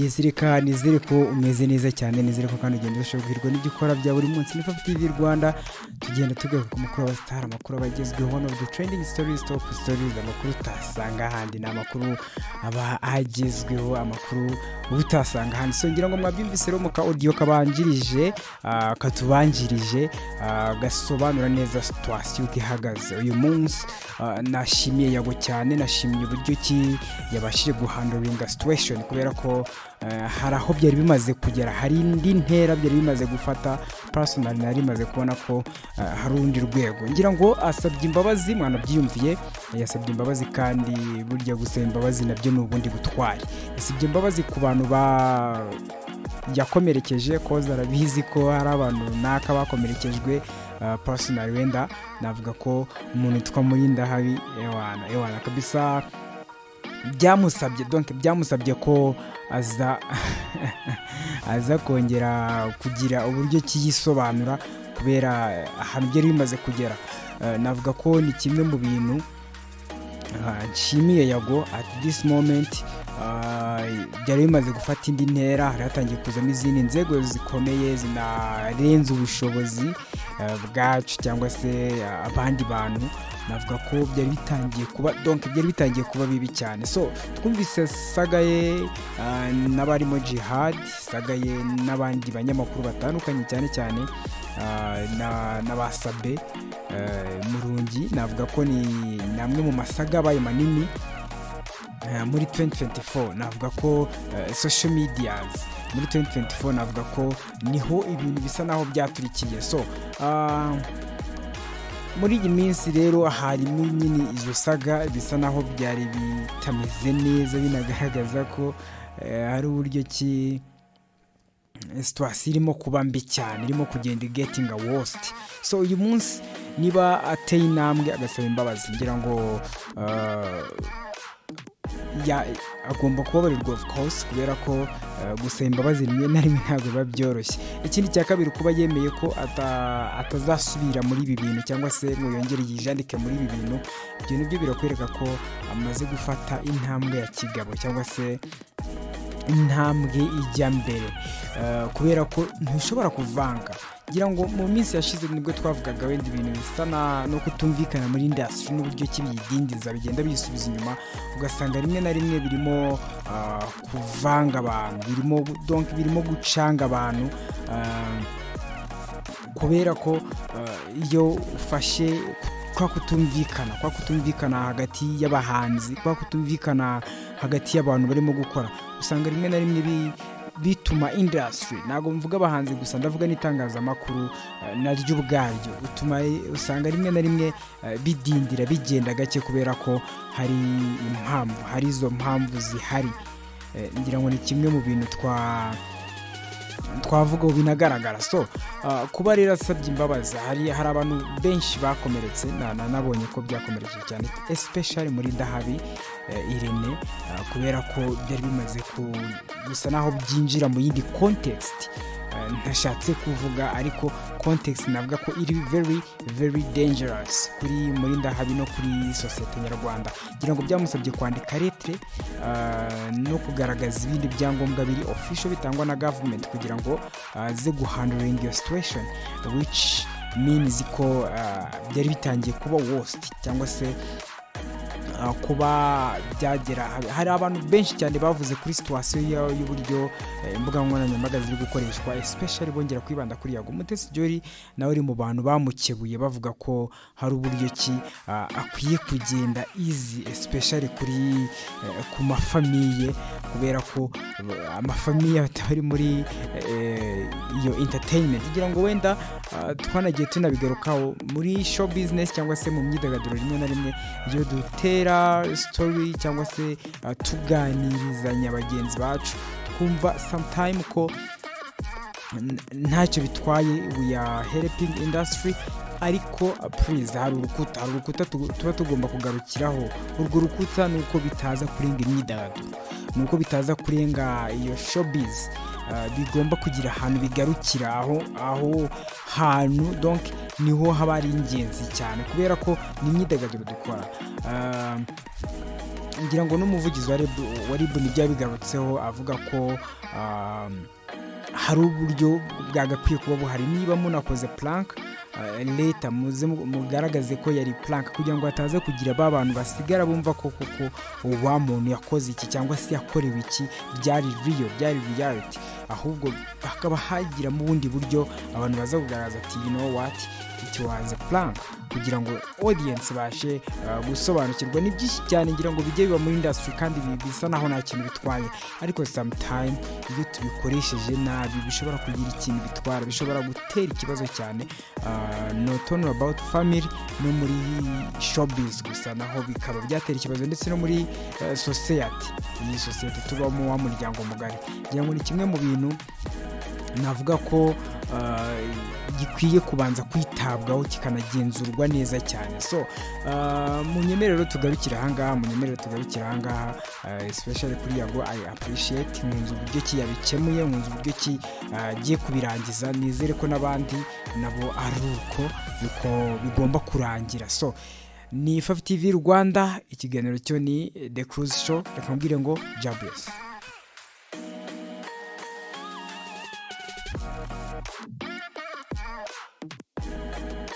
Yes, reka nizere ko umeze neza cyane, nizere ko kandi ugenda urushaho guhirwa n'ibyo ukora bya buri munsi. Ni Fafi TV Rwanda, tugenda tugaruka ku makuru y'abasitari, amakuru aba agezweho, one of the trending stories, top stories, amakuru utasanga ahandi. Ni amakuru aba agezweho, amakuru uba utasanga ahandi. So ngira ngo mwabyumvise rero mu ka audio kabanjirije, katubanjirije, gasobanura neza situation uko ihagaze uyu munsi. Nashimiye Yago cyane, nashimiye uburyo ki yabashije guhandlinga situation, kubera ko hari aho byari bimaze kugera, hari indi ntera byari bimaze gufata. Personally, nari maze kubona ko hari urundi rwego. Ngira ngo asabye imbabazi, mwanabyiyumviye, yasabye imbabazi, kandi burya gusaba imbabazi nabyo ni ubundi butwari. Yasabye imbabazi ku bantu ba yakomerekeje, koza arabizi ko hari abantu runaka bakomerekejwe. Personally, wenda navuga ko umuntu witwa Murindahabi, ewana ewana kabisa, byamusabye, donc byamusabye ko aza kongera kugira uburyo kiyisobanura kubera ahantu byari bimaze kugera. Navuga ko ni kimwe mu bintu nshimiye Yago at this moment. Byari bimaze gufata indi ntera, hari hatangiye kuzamo izindi nzego zikomeye zinarenze ubushobozi bwacu cyangwa se abandi bantu. Navuga ko byari bitangiye kuba, donc byari bitangiye kuba bibi cyane. So twumvise saga ye n'abarimo Jihad, saga ye n'abandi banyamakuru batandukanye, cyane cyane n'abasabe Murungi. Navuga ko ni namwe mu masaga abaye manini muri 2024. Navuga ko social medias muri 2024, navuga ko niho ibintu bisa naho byaturikiye. So muri iyi minsi rero harimo nyine izo saga bisa naho byari bitameze neza, binagaragaza ko hari uburyo ki situation irimo kuba mbi cyane, irimo kugenda getting worst. So uyu munsi niba ateye intambwe agasaba imbabazi, ngira ngo agomba kubabarirwa, of course, kubera ko gusaba imbabazi rimwe na rimwe ntabwo biba byoroshye. Ikindi cya kabiri, kuba yemeye ko atazasubira muri ibi bintu cyangwa se ngo yongere yijandike muri ibi bintu, ibyo nibyo birakwereka ko amaze gufata intambwe ya kigabo cyangwa se intambwe ijya mbere, kubera ko ntushobora kuvanga. Ngira ngo mu minsi yashize nibwo twavugaga wenda ibintu bisa no kutumvikana muri industry n'uburyo ki biyidindiza, bigenda biyisubiza inyuma, ugasanga rimwe na rimwe birimo kuvanga abantu, birimo, donc birimo gucanga abantu, kubera ko iyo ufashe kwa kutumvikana hagati y'abahanzi, kwa kutumvikana hagati y'abantu barimo gukora, usanga rimwe na rimwe bituma industry, ntabwo mvuga abahanzi gusa, ndavuga n'itangazamakuru naryo ubwaryo, utuma usanga rimwe na rimwe bidindira, bigenda gake, kubera ko hari impamvu, hari izo mpamvu zihari. Ngira ngo ni kimwe mu bintu twavuga ubu binagaragara. So kuba rero asabye imbabazi, hari abantu benshi bakomeretse, nabonye ko byakomerekeje cyane, especially Murindahabi Irene, kubera ko byari bimaze gusa naho byinjira mu yindi context ntashatse kuvuga, ariko context navuga ko iri very very dangerous kuri Murindahabi no kuri sosiyete nyarwanda. Ngira ngo byamusabye kwandika lettre no kugaragaza ibindi byangombwa biri official bitangwa na government kugira ngo aze guhandlinga iyo situation, which means ko byari bitangiye kuba worst cyangwa se kuba byagera hari abantu benshi cyane bavuze kuri situation y'uburyo imbuga nkoranyambaga ziri gukoreshwa, especially bongera kwibanda kuri Yago. Mutesi Jolly nawe uri mu bantu bamukebuye, bavuga ko hari uburyo ki akwiye kugenda easy, especially kuri ku mafamille, kubera ko amafamille ataba ari muri iyo entertainment. Kugira ngo wenda twanagiye tunabigarukaho muri show business cyangwa se mu myidagaduro, rimwe na rimwe iyo dutera story cyangwa se tuganirizanya bagenzi bacu, twumva sometime ko ntacyo bitwaye, we are helping industry, ariko please, hari urukuta tuba tugomba kugarukiraho. Urwo rukuta ni uko bitaza kurenga imyidagaduro, ni uko bitaza kurenga iyo showbiz. Bigomba kugira ahantu bigarukira. Aho hantu donc niho haba ari ingenzi cyane, kubera ko ni imyidagaduro dukora. Ngira ngo n'umuvugizi wa RIB nibyo yabigarutseho, avuga ko hari uburyo bwagakwiye kuba buhari. Niba munakoze prank, leta muze mugaragaze ko yari prank, kugira ngo hataza kugira ba bantu basigara bumva ko koko wa muntu yakoze iki cyangwa se yakorewe iki byari real, byari reality. Ahubwo hakaba hagiramo ubundi buryo abantu baza kugaragaza ati: "You know what, it was a prank," kugira ngo audience ibashe gusobanukirwa. Ni byinshi cyane ngira ngo bijye biba muri industry kandi bisa naho nta kintu bitwaye, ariko sometime iyo tubikoresheje nabi bishobora kugira ikintu bitwara, bishobora gutera ikibazo cyane, not only about family, no muri showbiz gusa naho bikaba byatera ikibazo, ndetse no muri society, iyi society tubamo, wa muryango mugari. Ngira ngo ni kimwe mu bintu navuga ko gikwiye kubanza kwitabwaho, kikanagenzurwa neza cyane. So munyemerero tugarukire ahangaha, munyemerero tugarukire ahangaha, especially kuri Yago. I appreciate, nkunze uburyo ki yabikemuye, nkunze uburyo ki agiye kubirangiza. Nizere ko n'abandi nabo ari uko bigomba kurangira. So ni Fafi TV Rwanda, ikiganiro cyo ni The Cruise Show. Reka mbwire ngo Jah bless.